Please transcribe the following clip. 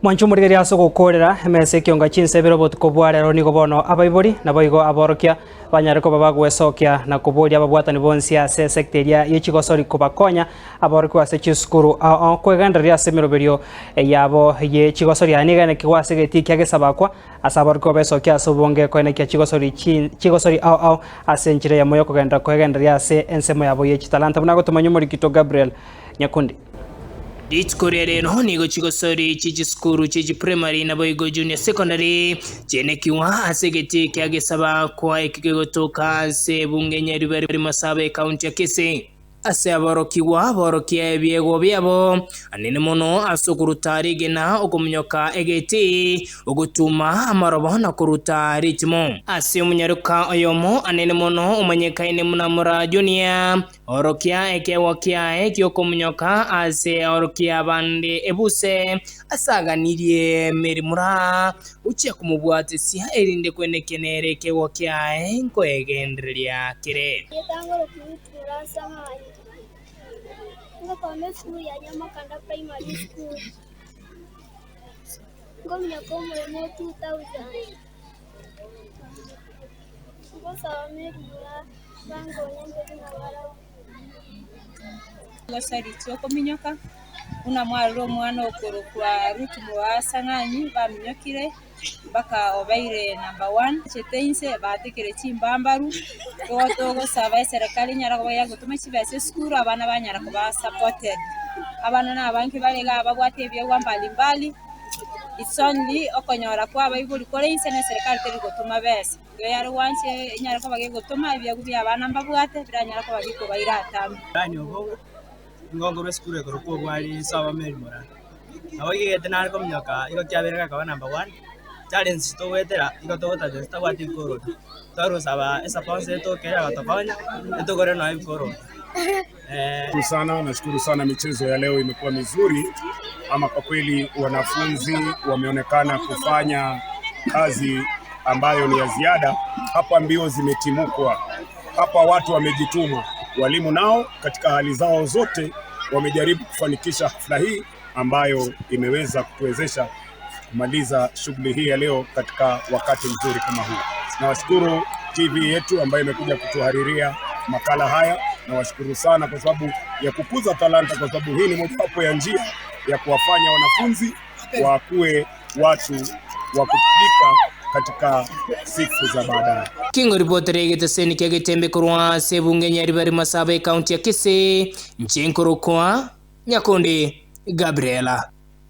Mwanche omorigereria ase ogokoorera emesa ekionga chinsa ibere obotuko bwa rero nigo bono abaibori naboigo aborokia banyare koba bagwesokia na koboria ababwatani bonsi ase esecta eria ye chigosori kobakonya aborokigwa ase chisukuru ao ao kwegendereria ase emeroberio yabo ye chigosori aya nigo enekigwa ase egetii kia gesabakwa ase aborokigwa besokia ase obonge koenekia chigosori chigosori ao ao ase enchera eyemo yokogenderera kwegendereria ase ensemo yabo ye chitalanta buna agotomanya omorikito Gabriel Nyakundi. Rituko ria rero nigo chigosori chie chisukuru chie chipremari naboigo junior secondary chienekigwa ase egetii kia Gesabakwa ekio kegotoka ase ebunge Nyaribari Masaba ekaunti ya Kisii. Ase aborokigwa borokia ebiegwa biabo, anene mono ase okoruta rigena, okominyoka egetii, ogotuma amarobo na koruta ritimo. Ase omonyaroka oyomo anene mono omanyekaine buna Mura Junior, Orokia ekeegwa kiaye gi'okomonyoka ase aorokia abande ebuse, asaganirie merimura, gochia komobwatisia, erinde kwenekia nere ekeegwa kiaye nkoegendereria kere. Gosaritie okominyoka, buna mwarora omwana okorokwa Ruth Moasa ng'anyi baminyokire mpaka obeire number one, chete inse batekire chimbambaru, igo togosaba eserekari enyare koba yagotoma chibesa esukuru abana banyara koba supported. Abana na abange bare igaa babwate ebiegwa mbalimbali, it's only okonyora kwa abaibori kore inse na eserekari teri gotoma besa. Igo yare gwancha enyare koba gegotoma ebiagu bi'abana mbabwate, biranyare koba bikobaira atambe. Dani Obogo, nigo nkorwa esukuru ekorokwa Obwari Sobo Mary Moraa. Nabo igegete nare kominyoka igo kiabeire gekoba number one, challenge togoetera igo togotacha totabwati ebikoroto. Tware gosaba esuponsor etoke egotokonya, etogorere nonya ebikoroto. Nashukuru sana, nashukuru sana. Michezo ya leo imekuwa mizuri, ama kwa kweli wanafunzi wameonekana kufanya kazi ambayo ni ya ziada. Hapa mbio zimetimukwa, hapa watu wamejituma, walimu nao katika hali zao zote wamejaribu kufanikisha hafla hii ambayo imeweza kutuwezesha kumaliza shughuli hii ya leo katika wakati mzuri kama huu. Nawashukuru TV yetu ambayo imekuja kutuhariria makala haya. Nawashukuru sana kwa sababu ya kukuza talanta, kwa sababu hii ni mojawapo ya njia ya kuwafanya wanafunzi wakuwe watu wa kutumika katika siku za baadaye. King'o ripoti ri'egeteseni kia Getembe korwa ase ebunge Nyaribari Masaba ekaunti ya Kisii, inche nkorokwa Nyakundi Gabriela.